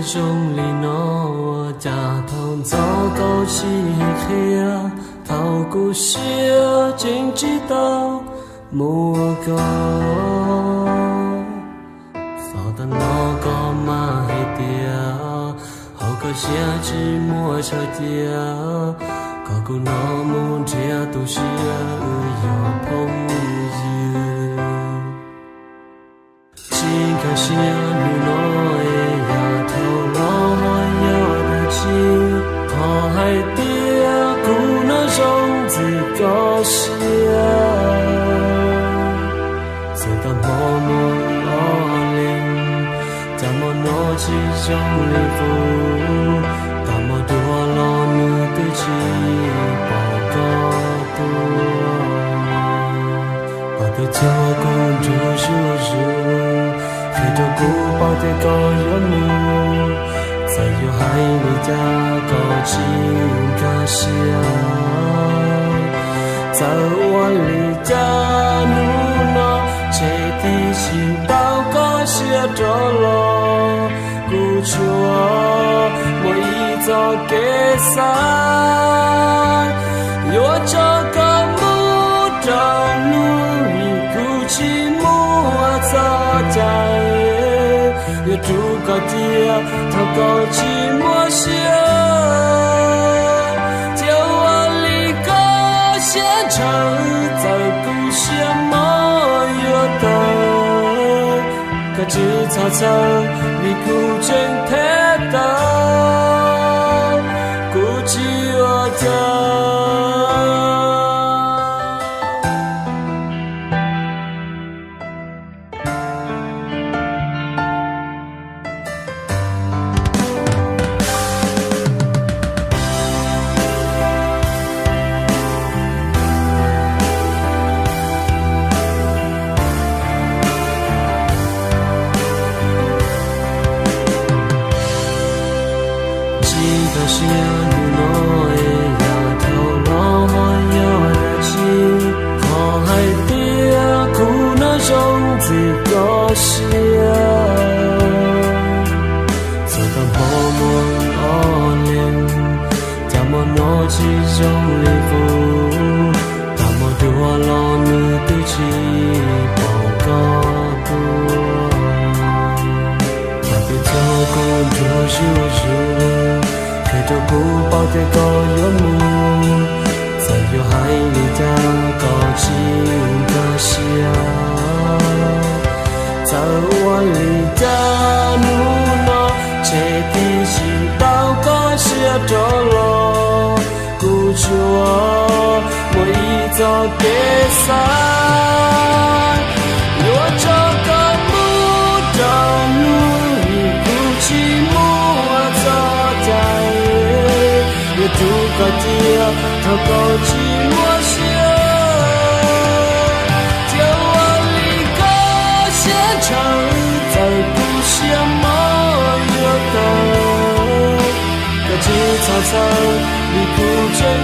Zoo li no ua cas thaum ntxov koj tsis hais qhia, thaum kuv siab tseem tsis tau muaj koj. Xav tau no koj mas hais tias, hauv koj siab tsis muaj chaw cia, kom kuv no mus nrhiav tu siab wb yog phooj ywg. Tsis nkag siab hnub no es yog thaum los ho yog dab tsi, thov hais tias kuv no zoo ntxim koj siab. Txawm tau hmo muaj ob leeg, cas hmo no tsis zoo li qub, tau hmo dua los nws twb tsis pom koj tuaj. Pom tej txuag kuv nrug zuj zus, qhia rau kuv paub tias koj yuav mus. Txawm yuav hais li cas koj tsis nkag siab. Txawm ua li cas hnub no ntshe twb tsis tau koj siab rov los, kuv tsuas muaj ib txoj kev xav yuav tso koj mus rau nws, kuv tsis muaj txoj cai yuav rub koj cia thaum koj tsis muaj siab. Thiab ua li koj siab ntshaw, txawm kuv siab mob yuav tawg, koj tsis txhob txhawj, vim kuv tseem theb tau, kuv tsis ua cas. Tsis nkag siab hnub no es yog thaum los ho yog dab tsi, thov hais tias kuv no zoo ntxim koj siab. Txawm tau hmo muaj ob leeg, cas hmo no tsis zoo li qub, tau hmo dua los nws twb tsis pom koj tuaj. Pom tej txuag kuv nrug zuj zus, qhia rau kuv paub tias koj yuav mus. Txawm yuav hais li cas koj tsis nkag siab. Txawm ua li cas hnub no ntshe twb tsis tau koj siab rov los, kuv tsuas muaj ib txoj kev xav yuav tso koj mus rau nws, kuv tsis muaj txoj cai yuav rub koj cia thaum koj tsis muaj siab. Thiab ua li koj siab ntshaw, txawm kuv siab mob yuav tawg, koj tsis txhob txhawj, vim kuv tseem